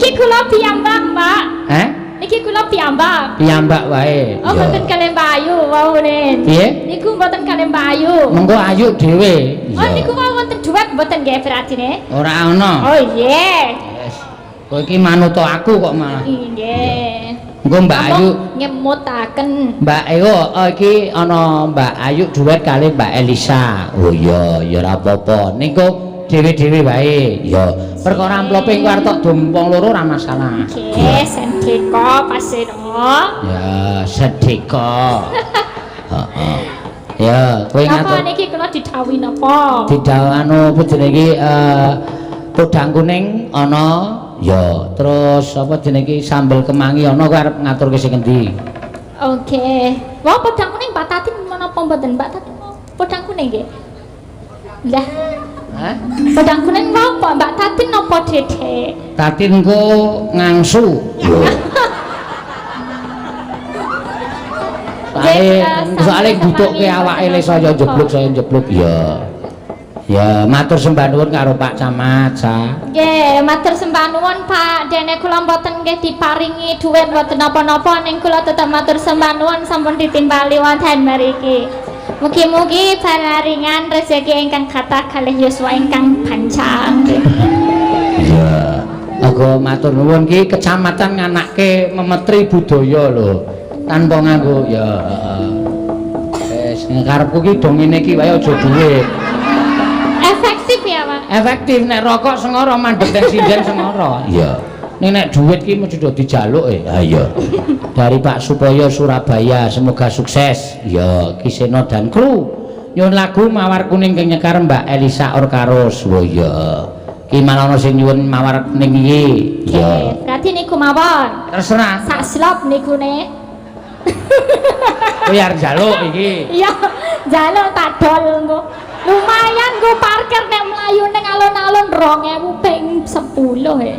Niki kula piyambak, Pak. Heh? Niki kula piyambak. Piyambak wae. Oh, mboten kalih Mbak Ayu wau nen. Piye? Niku mboten kalih Mbak Ayu. Mengko Ayu dhewe. Oh, niku wau wonten duet mboten nggih berarti ne? Ora ana. Oh, iya. Yes. Kowe iki manut aku kok malah. Nggih. Engko Mbak Ayu ngemutaken. Mbak Ewo, oh, iki ana Mbak Ayu duet kali Mbak Elisa. Oh iya, ya ora apa-apa. Niku dhewe-dhewe wae. Ya, perkara amplope engko arep tok dum wong loro ora masalah. Oke, sendika paseno. Ya, sedeka. Heeh. Ya, kowe Napa ngatur niki kula didhawuhi napa? didhawuh anu apa jenenge iki podang kuning ana ya, terus apa jenenge iki sambel kemangi ana, kowe arep ngaturke sing endi? Oke. Wah, podang kuning Mbak Tatin menapa mboten? Mbak Tatin mau podang kuning nggih? Lah, Hah? podang kuning napa Mbak Tatin napa Dedek? Tatin ku ngangsu. Soale soale butuhke awake le saya njeblug saya njeblug. Ya. Ya, matur sembah nuwun karo Pak Camat, Sa. Nggih, matur sembah nuwun Pak. Dene kula mboten nggih diparingi dhuwit mboten napa-napa ning kula tetep matur sembah nuwun sampun ditimbali wonten mriki. Mugi-mugi panaringan rezeki ingkang kathah kalih yuswa ingkang panjang. Iya. Aku matur nuwun ki kecamatan nganake memetri budaya lho. Tanpa nganggo ya heeh. Wis karepku ki do ngene iki wae aja dhuwit. Efektif ya, Pak. Efektif nek rokok sengara mandek teng sinden sengara. Iya. Ning nek dhuwit ki mesti do dijaluk e. Ha iya. Dari Pak Supoyo Surabaya, semoga sukses. Ya, Kiseno dan kru. Nyuwun lagu Mawar Kuning kang nyekar Mbak Elisa Orkaros. Oh iya. Ki malah ana sing nyuwun Mawar Kuning iki. Iya. Berarti niku mawon. Terserah. Sak slop niku ne. Kowe arep njaluk iki. Iya, njaluk tak dol engko. Lumayan nggo parkir nek mlayu ning alun-alun 2000 ping 10 e.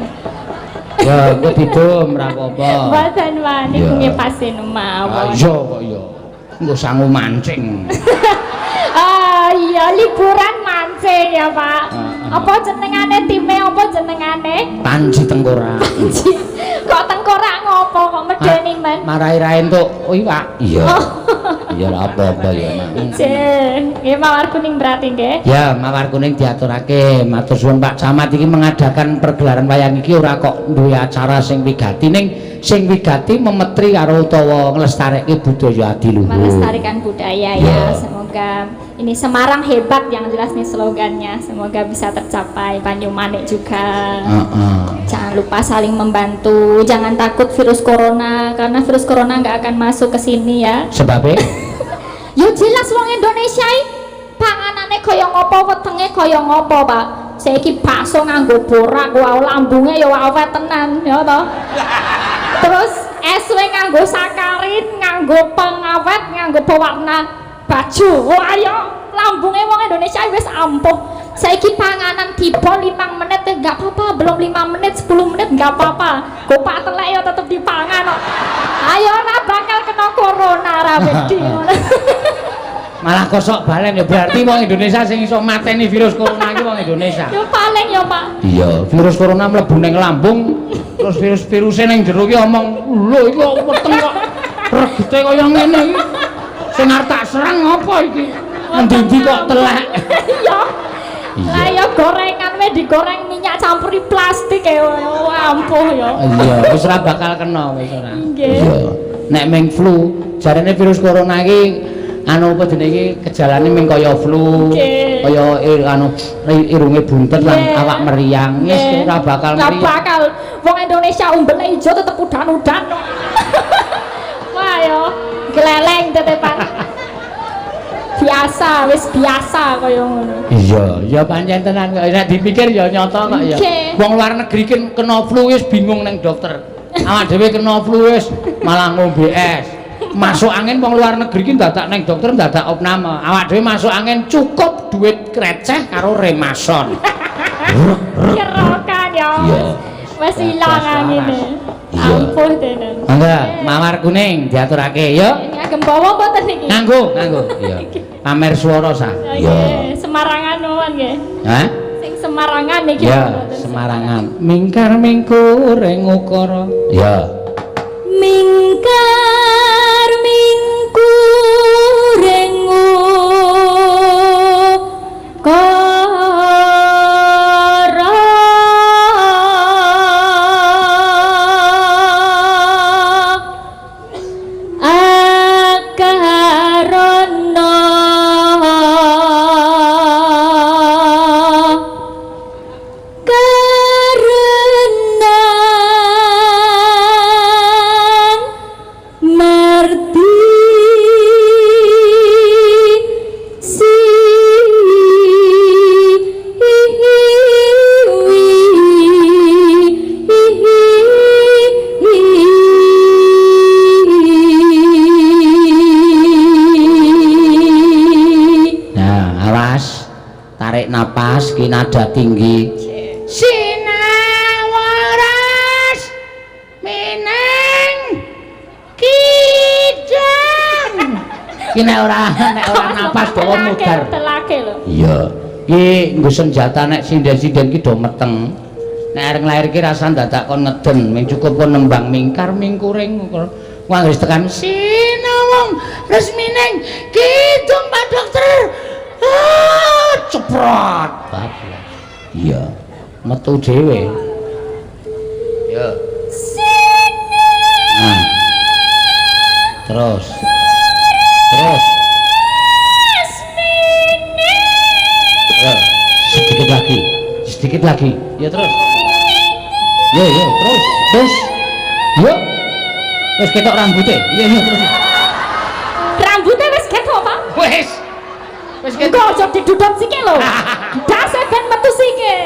Ya, engko didum ora apa-apa. Mboten, Pak, niku Iya. nggih pasen mawon. Iya kok iya. Engko sangu mancing. Ah iya, liburan mancing ya, Pak. Heeh. Apa jenengane time apa jenengane? Panji tengkorak. Kok tengkorak ngopo kok medeni men? Marai ra entuk iwak. Iya. Oh. Iya ora apa-apa ya, Mak. Nggih, nggih Mawar Kuning berarti nggih. Ya, Mawar Kuning diaturake. Matur suwun Pak Camat iki mengadakan pergelaran wayang iki ora kok duwe acara sing wigati ning sing wigati memetri karo utawa nglestarekke budaya adiluhur. Melestarikan budaya ya. Ya. Semoga ini Semarang hebat yang jelas nih slogannya. Semoga bisa tercapai. Banyumanik juga. Heeh. Jangan lupa saling membantu. Jangan takut virus corona karena virus corona nggak akan masuk ke sini ya. Sebabe Yo jelas wong Indonesia iki panganane kaya ngopo wetenge kaya ngopo, Pak. Saiki bakso nganggo borak, wah lambunge ya awet tenan, ya toh. Terus es we nganggo sakarin, nganggo pengawet, nganggo pewarna baju. Wah ya lambunge wong Indonesia wis ampuh. Saiki panganan tiba 5 menit nggak apa-apa, belum 5 menit, 10 menit nggak apa-apa. Gopak telek ya tetep dipangan kok. Ayo ora bakal kena corona ra wedi. Malah kosok balen ya berarti wong Indonesia sing iso mateni virus corona iki wong Indonesia. Yo paling ya, Pak. Iya, virus corona mlebu ning lambung terus virus-viruse ning jero ki omong, "Lho iki kok weteng kok regete kaya ngene iki. Sing arep tak serang apa iki? Endi-endi kok telek." Iya. Lah ya gorengan we digoreng minyak campuri plastik ya ampuh ya. Iya, wis ora bakal kena wis ora. Nggih. Iya. Nek ming flu, jarene virus corona iki anu apa jenenge iki gejalane ming kaya flu, kaya anu irunge buntet lan awak meriang. Wis ora bakal Ora meriang. bakal. Wong Indonesia umbene ijo tetep udan-udan. Wah yo, gleleng tetepan. Biasa, wis biasa kaya ngono. Iya, ya pancen tenan kok nek dipikir ya nyata kok ya. Wong luar negeri ki kena flu wis bingung nang dokter. Awak dhewe kena flu wis malah ngombe es. Masuk angin wong luar negeri ki dadak nang dokter dadak opname. Awak dhewe masuk angin cukup duit kreceh karo remason. Kerokan ya. Iya. Wis ilang angine. Iya. Ampuh tenan. Mangga, Mawar Kuning diaturake ya. Ngagem bawa mboten niki? Nganggo, nganggo. Iya. Pamer swara sa. Nggih, Semarangan mawon nggih. Hah? Sing Semarangan iki. Ya, Semarangan. Mingkar mingkur ing ukara. Ya. Mingkar mingkur ing ukara. Akarana karenan marti si Nah, awas. Tarik napas ki nada tinggi. Sinawaras mineng kidang. Ki nek ora napas dawa mudar. Telake lho. Iya. Ki nggo senjata nek sinden-sinden ki do meteng. Nek areng lair ki rasa dadak kon ngeden, ming cukup kon nembang mingkar mingkuring. Wah wis tekan sinawang resmining kidung Pak Dokter. Ah, ceprot. Bablas. Iya. Metu dhewe. Ya. Nah. Terus. Terus. Ya, sedikit lagi. Sedikit lagi. Ya terus. Ya, ya, terus. Terus. Yuk. Wis ketok rambutnya. Iya, iya, terus. Rambutnya wis ketok, Pak. Wis. Wis Engko aja didudut sike lho. Dase ben metu sike.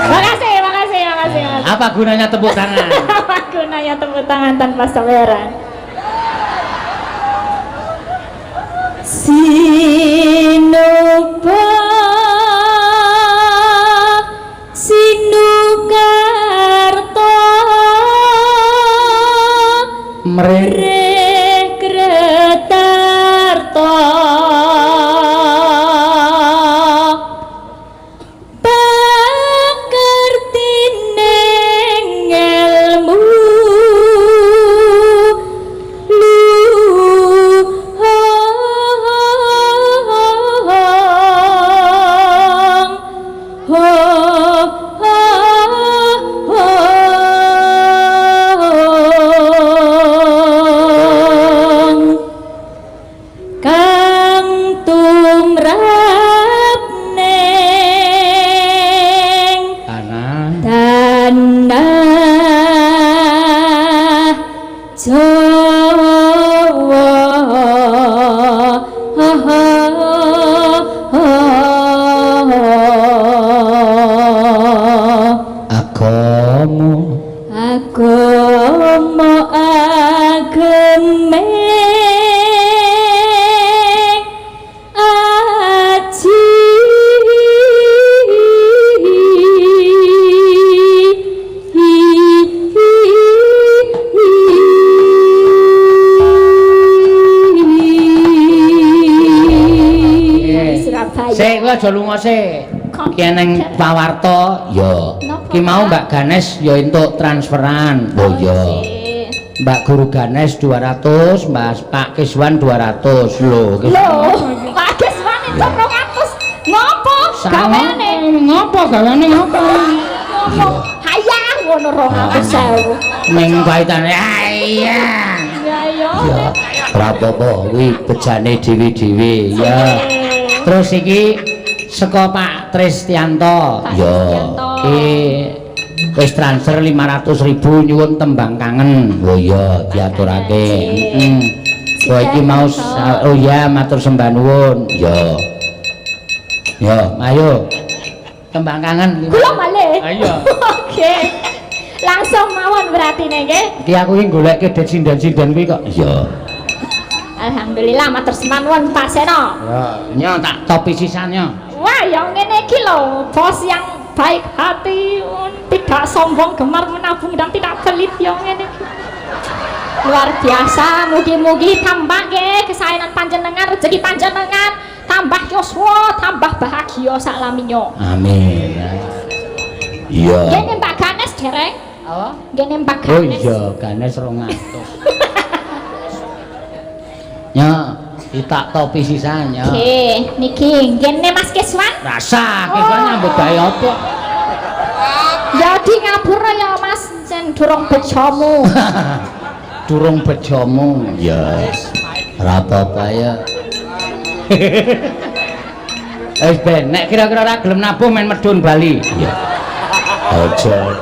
Makasih, makasih, makasih, makasih. Apa gunanya tepuk tangan? Apa gunanya tepuk tangan tanpa saweran? Sinuba Sinukarta Mre Kretarta Pakertining ilmu luhung hong kang tumrap ning tanah tanah Jawa. Agama Agama ageme aji Surabaya. Sik, kowe aja lunga sik. Kok? Ki eneng pawarta, ya. Napa, Ki mau Pak? Mbak Ganes ya entuk transferan. Oh iya. Mbak Guru Ganes 200, Mbak Pak Kiswan 200. Lho, Lho, Pak Kiswan entuk 200. Ngopo gaweane? Ngopo gaweane ngopo? Ngopo? Hayang ngono 200.000. Ning paitane ayah. Ya ya. Ya, ora apa-apa kuwi bejane dhewe-dhewe ya. Terus iki saka Pak Tristianto. Pak Ya. Tristianto. Iki wis transfer 500.000 nyuwun tembang kangen. Oh iya, diaturake. Heeh. Kowe iki mau oh iya matur sembah nuwun. Ya. Ya, ayo. Tembang kangen. Kula malih. Ayo. Oke. Langsung mawon berarti nggih. Iki aku iki goleke det sinden-sinden kuwi kok. Iya. Alhamdulillah matur nuwun Pak Seno. Ya, nyo tak topi sisan nyo. Wah, yang ngene iki lho, bos yang baik hati, tidak sombong, gemar menabung dan tidak pelit yang ngene iki. Luar biasa, mugi-mugi tambah nggih kesaenan panjenengan, rezeki panjenengan, tambah yuswa, tambah bahagia sak laminyo. Amin. Iya. Ngene Mbak Ganes dereng? Apa? Ngene Mbak Oh Ganes. iya, Ganes 200. Nyo, ditak topi sisan nyo. Oke, niki ngene Mas Keswan. Rasa, Keswan nyambut gawe apa? Ya di ngapura ya Mas, sen durung bejomu. Durung bejomu. Ya. Ora apa-apa ya. Wis ben, nek kira-kira ora gelem nabuh men medun Bali. Iya. Aja.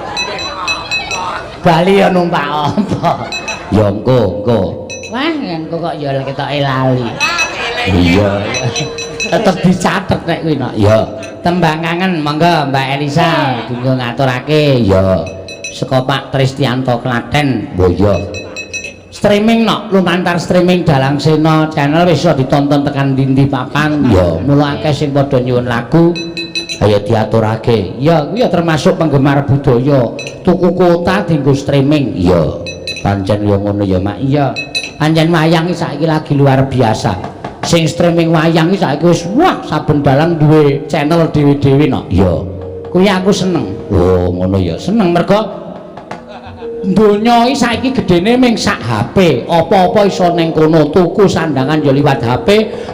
Bali ya numpak apa? Ya engko, engko. Wah, engko kok ya ketoke lali. Iya. Tetep dicatet nek kuwi nok. Ya. Tembang kangen monggo Mbak Elisa dinggo ngaturake. Ya. Saka Pak Tristianto Klaten. Oh iya. Streaming nok, lumantar streaming Dalang Seno channel wis iso ditonton tekan ndi-ndi papan. Ya, mula akeh sing padha nyuwun lagu. Ayo diaturake. Ya, kuwi ya termasuk penggemar budaya. Tuku kuota dienggo streaming. Iya. Pancen ya ngono ya, Mak. Iya. Pancen wayang iki saiki lagi luar biasa. Sing streaming wayang iki saiki wis wah saben dalang duwe channel dhewe-dhewe no. Iya. Kuwi aku seneng. Oh, ngono ya. Seneng mergo donya iki saiki gedene ming sak HP. Apa-apa iso ning kono, tuku sandangan ya liwat HP,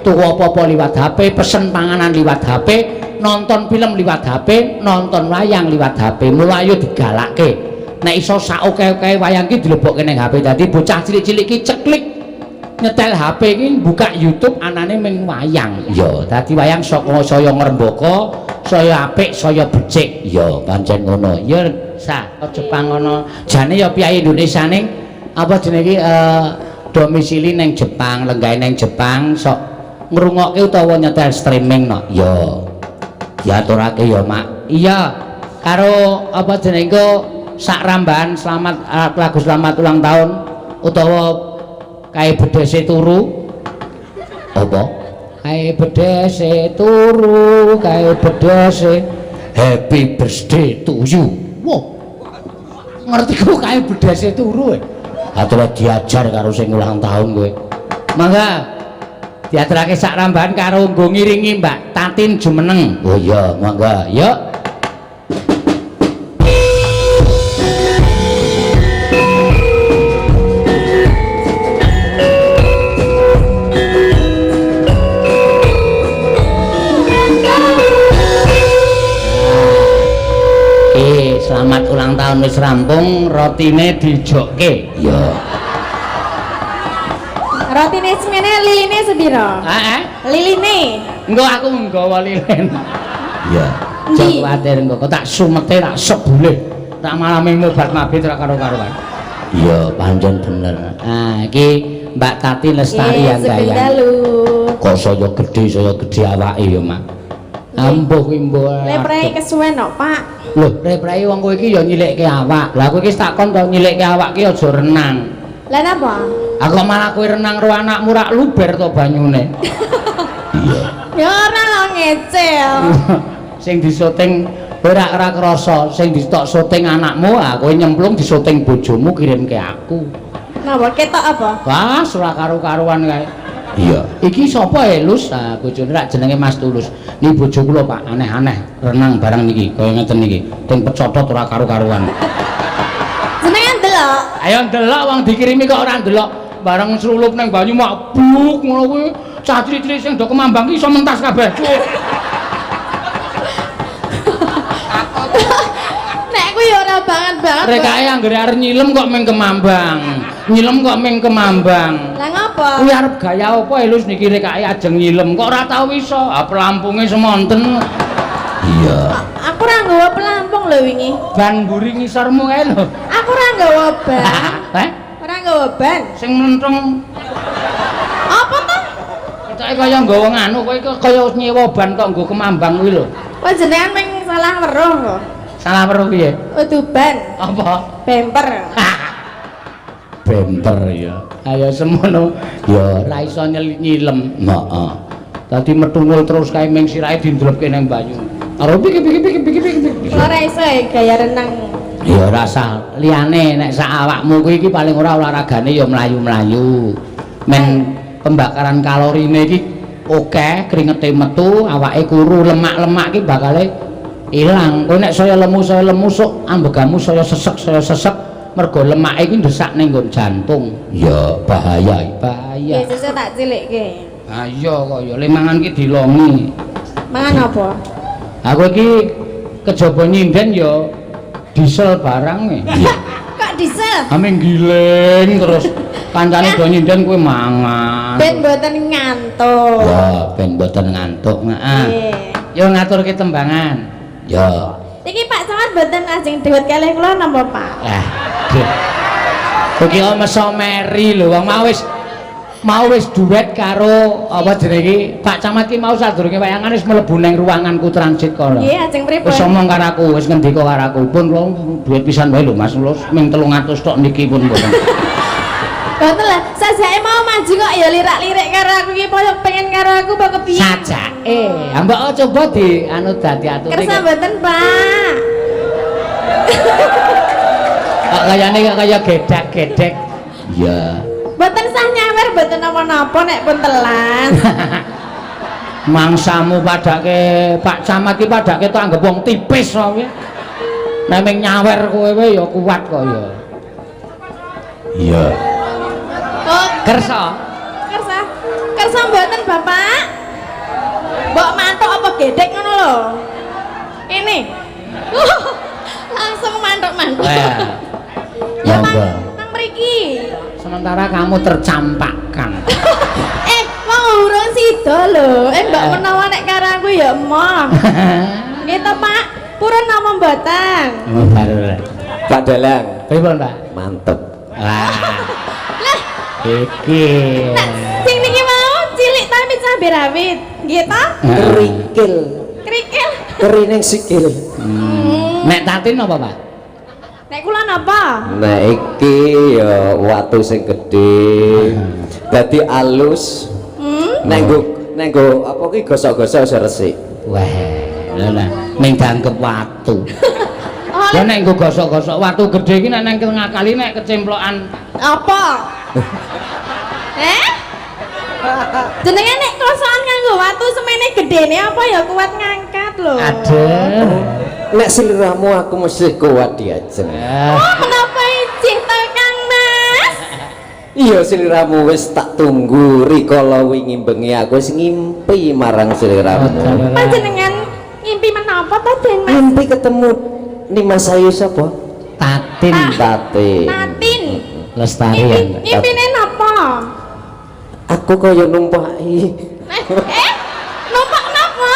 tuku apa-apa liwat HP, pesen panganan liwat HP, nonton film liwat HP, nonton wayang liwat HP. Mula ayo digalakke. Nek iso sak oke-oke wayang ki dilebokke ning HP. Dadi bocah cilik-cilik ki ceklik nyetel HP ki buka YouTube anane ming wayang. Iya, dadi wayang saka saya ngrembaka, saya apik, saya becik. Iya, pancen ngono. Ya sah, Jepang ngono. Jane ya piyayi Indonesia ning apa jenenge iki domisili ning Jepang, lenggahe ning Jepang sok ngrungokke utawa nyetel streaming no. Iya. Diaturake ya, Mak. Iya. Karo apa jenenge engko sak rambahan selamat lagu selamat ulang tahun utawa kae bedese turu. Apa? Kae bedese turu, kae bedese happy birthday to you. Wah. Ngerti ku kae bedese turu. Atur diajar karo sing ulang tahun kowe. Mangga diaturake sak rambahan karo nggo ngiringi Mbak Tatin Jumeneng. Oh iya, mangga. Yuk. Selamat ulang tahun wis rampung, rotine dijokke. Iya. Rotine semene liline sepiro? Heeh. Liline. Engko aku nggawa lilin. Iya. Aja kuwatir engko kok tak sumete tak sebule. Tak malame mobat mabit ora karo-karuan. Iya, pancen bener. Ah, iki Mbak Tati Lestari Handayani. Kok saya gedhe awake ya, Mak. Ampuh kuwi mbuh. Leprei kesuwen kok, Pak. Lho, leprei wong kowe iki ya nyilikke awak. Lah kowe iki takon to nyilikke awak ki aja renang. Lah napa? Aku malah kowe renang karo anakmu rak luber to banyune. Iya. Ya ora lho ngecel. Sing disyuting ora ora krasa, sing ditok syuting anakmu, ah kowe nyemplung disyuting bojomu kirimke aku. Napa ketok apa? Wah, ora karu-karuan kae. Iya. Iki sapa Elus? Ah, bojone rak jenenge Mas Tulus. Niki bojo kula, Pak, aneh-aneh renang barang niki, kaya ngeten niki. Teng pecotot ora karu-karuan. Jenengan ndelok. Ayo ndelok wong dikirimi kok ora ndelok. Bareng srulup nang banyu mak buk ngono kuwi. Cah cilik-cilik sing do kemambang ki iso mentas kabeh. Nek kuwi ya ora banget-banget. Rekake anggere arep nyilem kok meng kemambang. Nyilem kok meng kemambang. Lah ngopo? Kuwi arep gaya apa Elus niki rekake ajeng nyilem kok ora tau iso. Ah pelampunge semonten. Iya. Aku ora nggawa pelampung lho wingi. Ban mburi ngisormu kae lho. Aku ora nggawa ban. Heh? Ora nggawa ban. Sing mlenthung. Apa to? Ketoke kaya nggawa nganu kowe kaya nyewa ban kok nggo kemambang kuwi lho. Panjenengan meng salah weruh kok. Salah weruh piye? Udu ban. Apa? Bemper. Bemper ya. Ayo semono ya ora iso nyilem. Heeh. Dadi metungul terus kae ming sirahe dindropke nang banyu. Karo piki piki piki piki piki. Ora iso ya gaya renang. Ya ora usah liyane nek sak awakmu kuwi iki paling ora olahragane ya mlayu-mlayu. Men pembakaran kalorine iki akeh, kringete metu, awake kuru, lemak-lemak iki bakale ilang. Kowe nek saya lemu sok ambegamu saya sesek mergo lemake iki ndesak ning nggon jantung. Ya bahaya, bahaya. Ya sesuk tak cilikke. Ha iya kok ya le mangan ki dilongi. Mangan apa? Aku iki kejaba nyinden ya diesel barang e. Kok diesel? Ame giling terus kancane do nyinden kowe mangan. Ben mboten ngantuk. Ya ben mboten ngantuk, heeh. Nggih. Yo ngaturke tembangan. Ya. Iki Pak Camat mboten ajeng duet kalih kula napa, Pak? Lah, duh. Iki kok meso meri lho, wong mau wis duet karo apa jenenge iki? Pak Camat ki mau sadurunge wayangan wis mlebu nang ruanganku transit kono. Nggih, ajeng pripun? Wis omong karo aku, wis ngendika karo aku, pun kula duet pisan wae lho Mas, kula ming 300 tok niki pun mboten. Mboten lah, sajake mau maju kok ya lirak-lirik karo aku iki koyo pengen karo aku apa kepiye? Sajake. Ha mbok coba di anu dadi ature. Kersa mboten, Pak. Kok kayane kok kaya gedak-gedek. Iya. Mboten sah nyawer, mboten napa-napa nek pun telas. Mangsamu padake Pak Camat ki padake tak anggap wong tipis wae. Nek ming nyawer kowe wae ya kuat kok ya. Iya. Oh, Kersa. kersa. Kersa mboten, Bapak. Mbok mantuk apa gedek ngono lho. Ini. Langsung mantuk-mantuk. Eh. Ya, Mang, Monggo. nang mriki. Sementara kamu tercampakkan. Wong urung sida lho. Mbok menawa nek karo aku ya emoh. Nggih to, Pak? Purun napa mboten? Oh, baru. Pak Dalang, Pripun, Pak? mantep. Wah. Lah, Iki. nek sing niki mau cilik tapi cabe rawit. Nggih to? Kerikil, Krikil. kerining sikil. Nek Tatin apa, Pak? Nek kula napa? Nah iki ya watu sing gedhe. Dadi alus. Nek nggo apa ki gosok-gosok iso resik. Wah, lha lah ning dianggep watu. Oh, Lah nek nggo gosok-gosok watu gedhe iki nek nang tengah kali nek kecemplokan apa? Eh? Jenenge nek kosokan nganggo watu semene gedene apa ya kuat ngangkat lho. Aduh. Nek sliramu aku mesti kuat diajeng. Oh, menapa ijih to Kang Mas? Iya sliramu wis tak tunggu rikala wingi bengi aku wis ngimpi marang sliramu. Panjenengan ngimpi menapa to Den Mas? Ngimpi ketemu Nimas Ayu sapa? Tatin Tatin. Tatin. Lestari. Ngimpi ngimpine napa? Aku kaya numpaki. Numpak napa?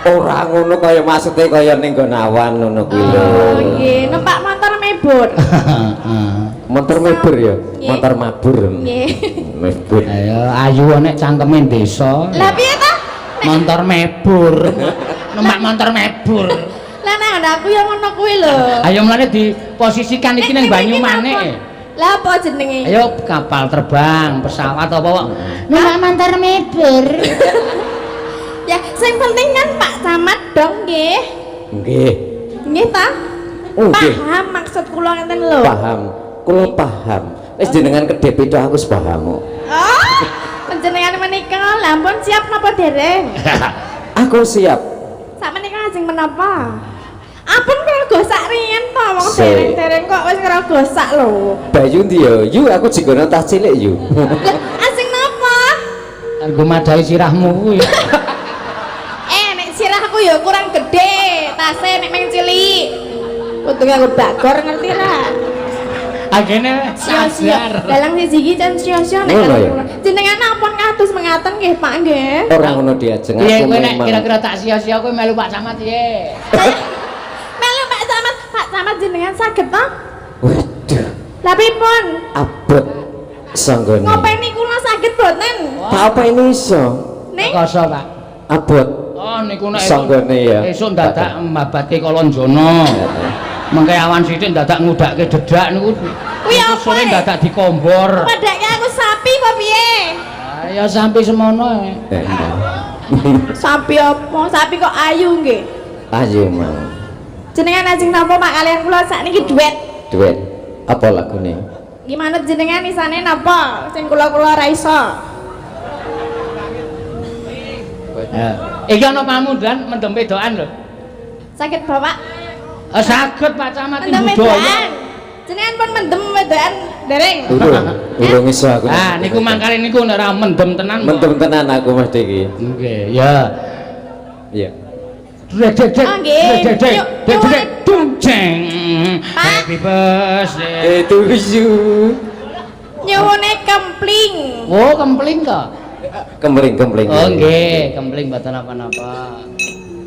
Ora ngono kaya maksude kaya ning nggon awan ngono kuwi lho. Oh, nggih, numpak motor mebur. Motor mebur ya, Nggih. motor mabur. Nggih. Mebur. Ayo ayu nek cangkeme desa. Lah piye ta? Motor mebur. Numpak motor mebur. Lah nek aku ya ngono kuwi lho. Ayo mulane diposisikan iki ning Banyumane. Lah apa jenenge? Ayo kapal terbang, pesawat apa kok. Numpak motor mebur. Ya, sing penting kan Pak Camat dong nggih. Nggih. Nggih ta? Nggih. Paham maksud kula ngeten lho. Paham. Kula paham. Wis jenengan kedhe pito aku wis paham kok. Oh, panjenengan menika lha ampun siap napa dereng? Aku siap. Sak menika ajeng menapa? Ampun ngrogosak riyen to wong Sik. dereng-dereng kok wis ngrogosak lho. Bayu ndi ya? Yu aku jigono tas cilik yu. Lah ajeng napa? Nggo madhahi sirahmu kuwi. Nek sirahku ya kurang gede, tase nek meng cilik. Untung aku bagor ngerti ra? Agene Sia-sia. sadar. Dalang siji iki jan sia-sia nek Ngono karo ya? kula. Jenengan ampun kados mengaten nggih Pak nggih. Ora ngono diajeng Piye aku kowe nek memang. kira-kira tak sia-sia kowe melu Pak Camat piye? Melu Pak Camat, Pak Camat jenengan saged to? Waduh, Lah pripun? abot sanggone. Ngopeni kula saged boten? Tak apa ini iso? Ning Koso, Pak. Abot. Oh niku nek Sanggane ya. Esuk dadak mbabatke Kalanjana. Mengke awan sithik dadak ngudake dedak niku. Kuwi apa? Sore dadak dikombor. Padake aku sapi apa piye? Ya sampai semono. Sapi apa? Sapi kok ayu nggih. Ayu mau. Jenengan ajeng napa Pak kalian kula sakniki duet. Duet. Apa lagune? Gimana jenengan isane napa? Sing kula-kula ra iso. Ya. Iki ana pamunduhan mendem wedokan lho. Sakit Bapak? Saged Pak Camat Mendem budaya. wedokan. Jenengan pun mendem wedokan dereng. Urung, urung iso aku. Ah niku mangkane niku nek ora mendem tenan. Mendem tenan aku mesti iki. Nggih, ya. Iya. Dek dek dek. Oh, nggih. Dek dek. Yuk, Dek yuk, dek. Dung jeng. Pak. Happy birthday. Itu you. Nyuwune kempling. Oh, kempling kok. Kempling, kempling. Oh nggih, kempling mboten napa-napa.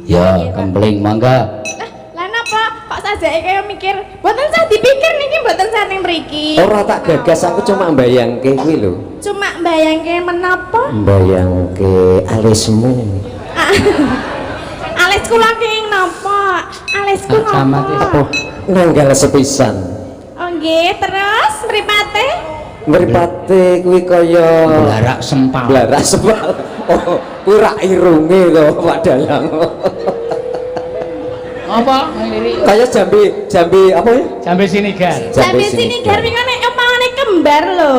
Ya, kempling mangga. Lah, lah napa kok sajake kaya mikir, mboten sah dipikir niki mboten sah ning mriki. Ora tak gagas aku cuma mbayangke kuwi lho. Cuma mbayangke menapa? Mbayangke alismu. Alis kula kenging napa? Alisku Pak Camat napa? Apa nanggal sepisan. Oh nggih, terus mripate? Mripate kuwi kaya Blarak sempal. blarak sempal. Oh, kuwi rak irunge to Pak Dalang. Apa? Ngelirik. Kaya jambi jambi apa ya? Jambe sinigar. Jambe sinigar wingi nek umpamane kembar lho.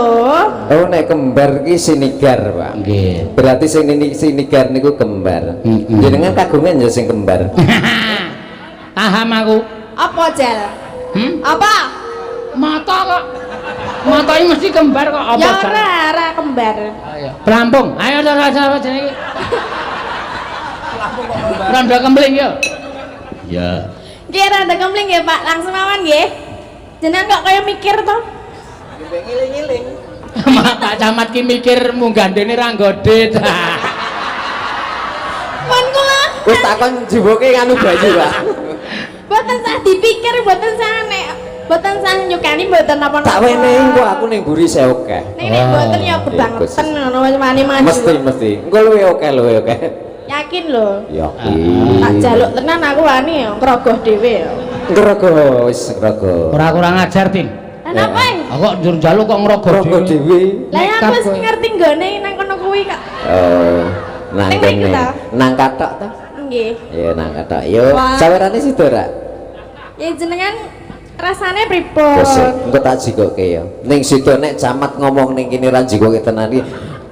Oh, nek kembar ki sinigar, Pak. Nggih. Berarti sing ini sinigar niku kembar. Jenengan kagungan ya sing kembar. Paham aku. Apa jel? Hmm? Apa? Mata kok. Mata ini mesti kembar kok apa? Ya ora, ora kembar. Ayo. Pelampung. Ayo cara cara jenenge iki. Rondo kempling yo. Ya. Nggih, rada kempling nggih, Pak. Langsung mawon nggih. Jenengan kok kaya mikir to? Pak Camat ki mikir munggah ndene ra nggodit. Pun kula Wis takon jiwoke nganu bayu, Pak. mboten sah dipikir, mboten sah nek mboten sah nyukani mboten napa-napa. Tak wenehi engko aku ning mburi saya akeh. Ning nek mboten ya kebangetan ngono wis wani maju. Mesti mesti. Engko luwe akeh luwe akeh. Yakin lho. Yakin. Tak jaluk tenan aku wani ya ngrogoh dhewe ya. Ngrogo wis ngrogo. Ora kurang ajar, Tin. Lah napa? Aku kok njur njaluk kok ngrogo Ngrogo dhewe. Lah ya aku Nekat wis kowe. ngerti nggone nang kono kuwi kok. Oh, nang Ning mriku kene. ta? Nang kathok ta? Nggih. Ya nang kathok. Yo, Wah. sawerane sida ra? Ya jenengan rasane pripun? Bos, engko tak jikoke ya. Ning sida nek camat ngomong ning kene ra jikoke tenan iki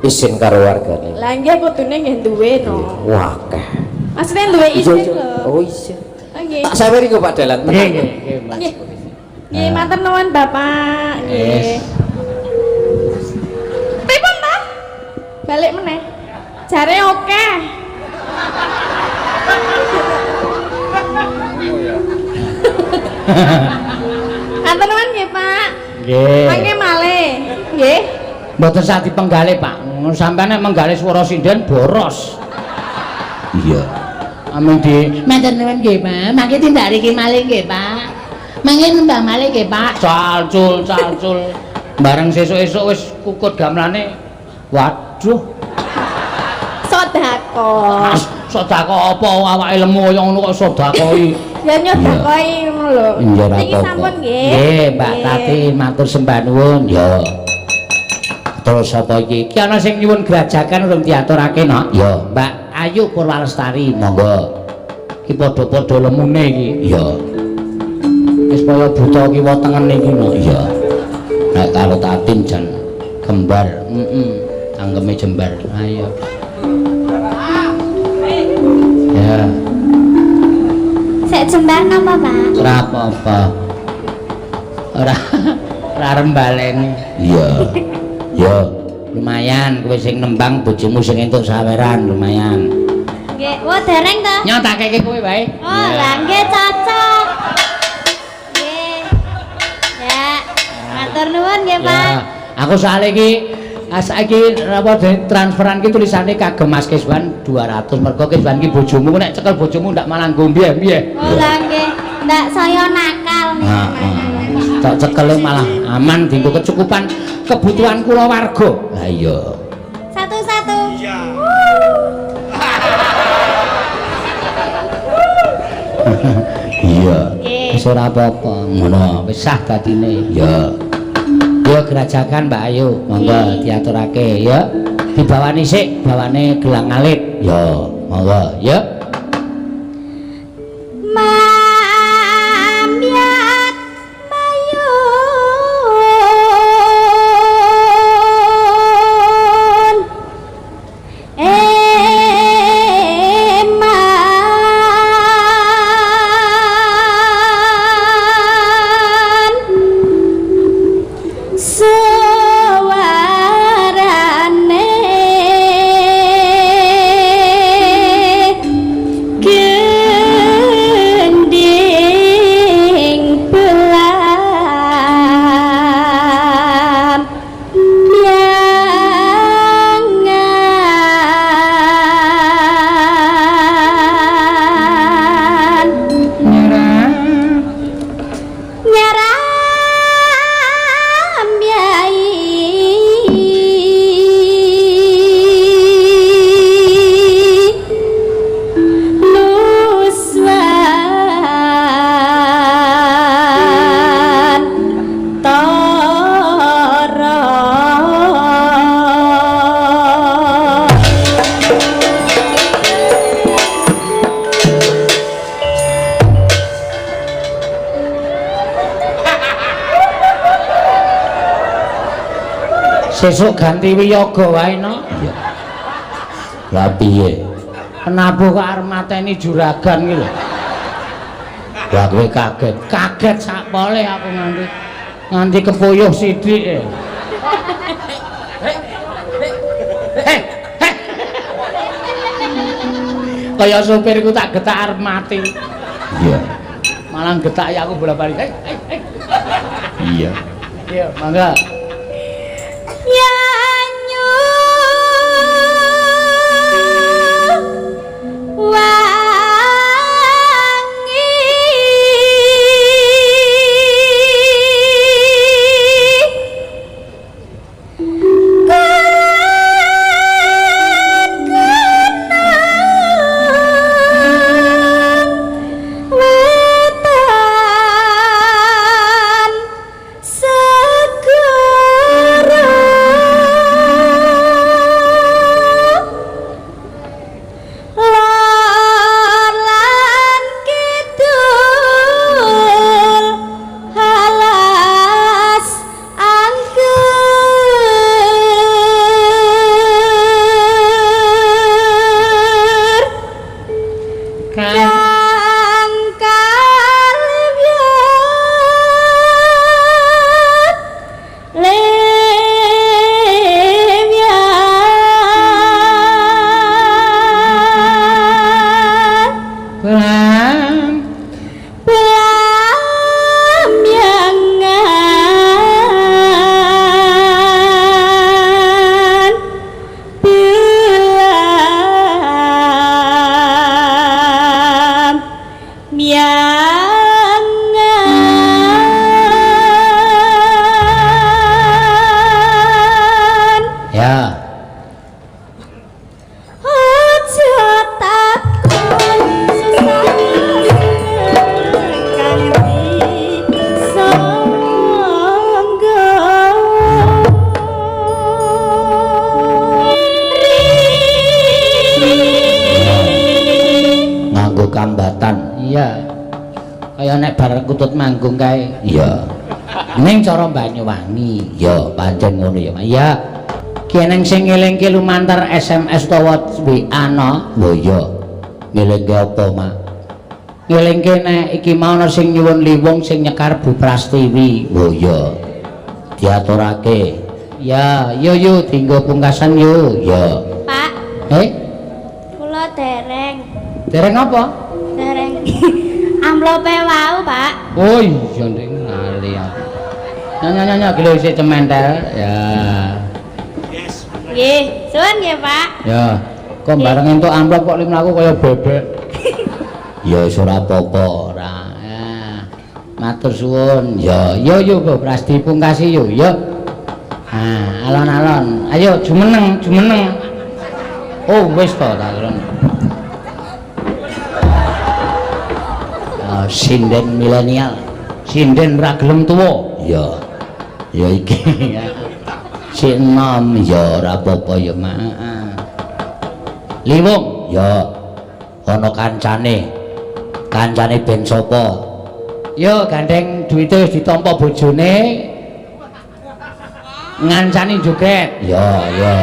isin karo wargane. Lah nggih kudune nggih duwe no. Wah, akeh. Maksudnya duwe Iya, isin iya. lho. Oh iya. Oh, nggih. Tak saweri kok Pak Dalang. Nggih, nggih, nggih, Mas. Nggih. Nggih, matur nuwun Bapak. Nggih. Yes. Pripun ta? Balik meneh. Jare oke. Matur nuwun nggih, Pak. Nggih. Mangke malih. Nggih. Mboten sah dipenggale, Pak. Sampeyan nek menggale swara sinden boros. Iya. Amung di matur nuwun nggih, Pak. Mangke tindak riki malih nggih, Pak. Mangke nembang malih nggih, Pak. Calcul, calcul. Bareng sesuk-esuk wis kukut gamelane. Waduh, Sedekah. Sedekah apa awake lemu kaya ngono kok sedekahi. Ya nyedekahi ngono lho. Iya ora Niki apa-apa. sampun nggih. Nggih, Mbak Tati matur sembah nuwun. Ya. Terus apa iki? Iki ana sing nyuwun grajagan urung diaturake, no? Ya, Mbak Ayu Purwalestari, monggo. Iki padha-padha lemune iki. Ya. Wis kaya buta kiwa tengen iki, no. Iya. Nek karo Tatin jan kembar. Heeh. Cangkeme jembar. Ayo. Ya, Sek jembar napa, Pak? ora apa-apa. Ora ora rembaleni. Iya. Ya, lumayan kowe sing nembang bojomu sing entuk saweran lumayan. Nggih, wah dereng to? Nyo tak keke kowe wae. Oh, lah nggih cocok. Nggih. Ya, matur nuwun nggih, Pak. Ya, aku soalnya iki saiki apa transferan ki tulisane kagem Mas Kiswan 200 mergo Kiswan ki bojomu nek cekel bojomu ndak malah nggo mbiye-mbiye. Oh, lah nggih. Ndak saya nakal nih. Heeh. Tak cekele malah aman dienggo kecukupan kebutuhan kula warga. Lah iya. Satu-satu. Iya. Iya. Nggih. Wis ora apa-apa. Ngono, wis sah dadine. Ya. Ya gerajakan Mbak Ayu, monggo diaturake ya. Dibawani sik, bawane gelang alit. Ya, monggo ya. Mamyat mayun eman suarane gending belam miangan nyaram yai nuswan tara. Sesuk ganti wiyaga wae no. Iya. Lah piye? Kenapa kok arep mateni juragan ki lho? Lah kowe kaget. Kaget sak pole aku nganti nganti kepuyuh sithik. Heh. Heh. Kaya sopirku tak getak arep mati. Iya. Malah getak ya aku bola-bali. Hei, hei, hei. Iya. Iya, mangga. Nyanyu wangi kenang wetan segara lor lan kidul halas angker kang kalimyat limyat Bang. Blamyangan Blamyangan Ya. Aja takon susah kanthi sangga Nganggo kambatan. Iya. Kaya nek bar kutut manggung kae. Iya. Ning cara Banyuwangi. Ya, pancen ngono ya, Mas. Iya. Ki eneng sing ngelingke lumantar SMS utawa WA no. Lho iya. Ngelingke apa, Mak? Ngelingke nek iki mau ana sing nyuwun liwung sing nyekar Bu Prastiwi. Lho iya. Diaturake. Ya, yo yo dienggo pungkasan yo. Iya. Pak, Eh, kula dereng dereng apa? dereng amplope wau, Pak. Oh iya nding lali aku. Nyonya nyonya gelo isih cementel. Ya. Nggih, suwun nggih, Pak. Ya. Kok bareng entuk amplop kok limlaku kaya bebek. Ya wis ora apa-apa. Ora. Ya. Matur suwun. Ya, yo yo Bu Prasti pungkasi yo yo. Ah, alon-alon. Ayo jumeneng, jumeneng. Oh, wis to tak kira. Sinden milenial. Sinden ra gelem tuwa. Iya. Ya iki. Si enom ya ora apa-apa ya, Mak. Liwung ya ana kancane. Kancane ben sapa? Yo gandeng duwite wis ditampa bojone. Ngancani joget. Ya, ya.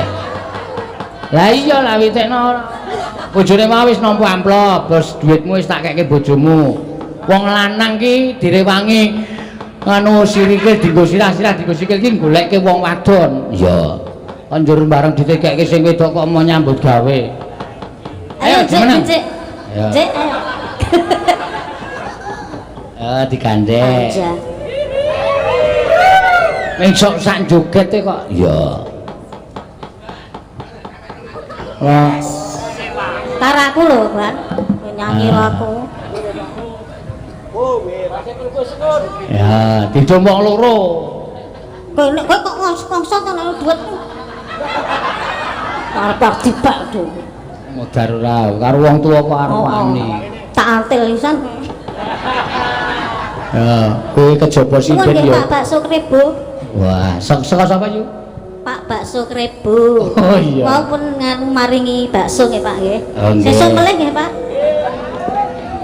Lah iya lah witekno. Bojone mau wis nampa amplop, terus duitmu wis tak keke bojomu. Wong lanang ki direwangi anu sirike dienggo sirah-sirah dienggo sikil ki golekke wong wadon. Iya. Kon njur bareng ditekekke sing wedok kok mau nyambut gawe. Ayo gimana? Cek. Cek, ayo. Eh digandeng. Ning sok sak jogete kok. Iya. Wah. Karo aku lho, Pak. Nyanyi aku. Ya, didom wong loro. Kowe nek kowe kok ngongso to nek dhuwit. Arep dibak do. Modar ora karo wong tuwa kok arep wani. Tak antil pisan. Ya, kowe kejaba sinden ya. Pak bakso krebo. Wah, saka sapa yu? Pak bakso krebo. Oh iya. Wau pun nganu maringi bakso nggih Pak nggih. Oh, Sesuk melih nggih Pak.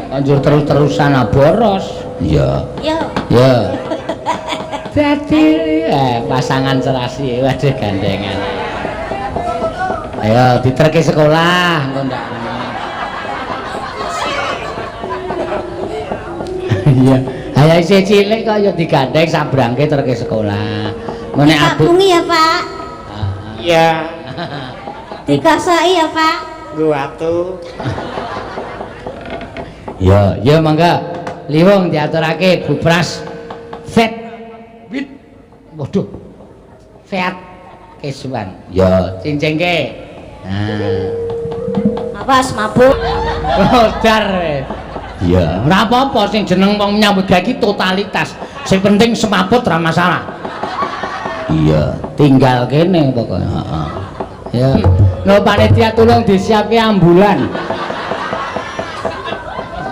Anjur terus-terusan boros. Iya. Iya. Ya. Dadi pasangan serasi waduh gandengan. Ayo diterke sekolah engko ndak. Iya. Ayo isih cilik kok ya digandeng sabrangke terke sekolah. Ngene abut. Bungi ya, Pak. Iya. Dikasai ya, Pak. Nggo watu. Ya, ya mangga. Liwung diaturake Bu Pras. Fet. Wit. Waduh. Fet kesuwan. Ya, cincingke. Nah. Awas mabuk. Modar. Iya, ora apa-apa sing jeneng wong nyambut gawe iki totalitas. Sing penting semaput ora masalah. Iya, tinggal kene pokoke. Heeh. Ya. No panitia tulung disiapke ambulan.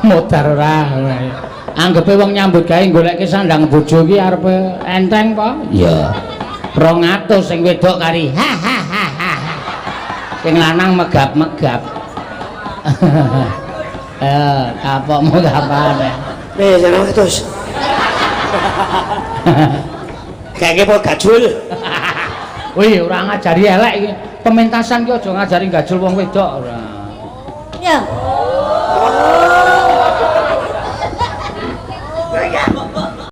Modar ora. Anggepe wong nyambut gawe goleke sandang bojo iki arepe enteng apa? Iya. 200 sing wedok kari ha ha ha ha. Sing lanang megap-megap. Kapokmu kapan? Wis 200. Kayake apa gajul? Wih, ora ngajari elek iki. Pementasan ki aja ngajari gajul wong wedok ora. Ya.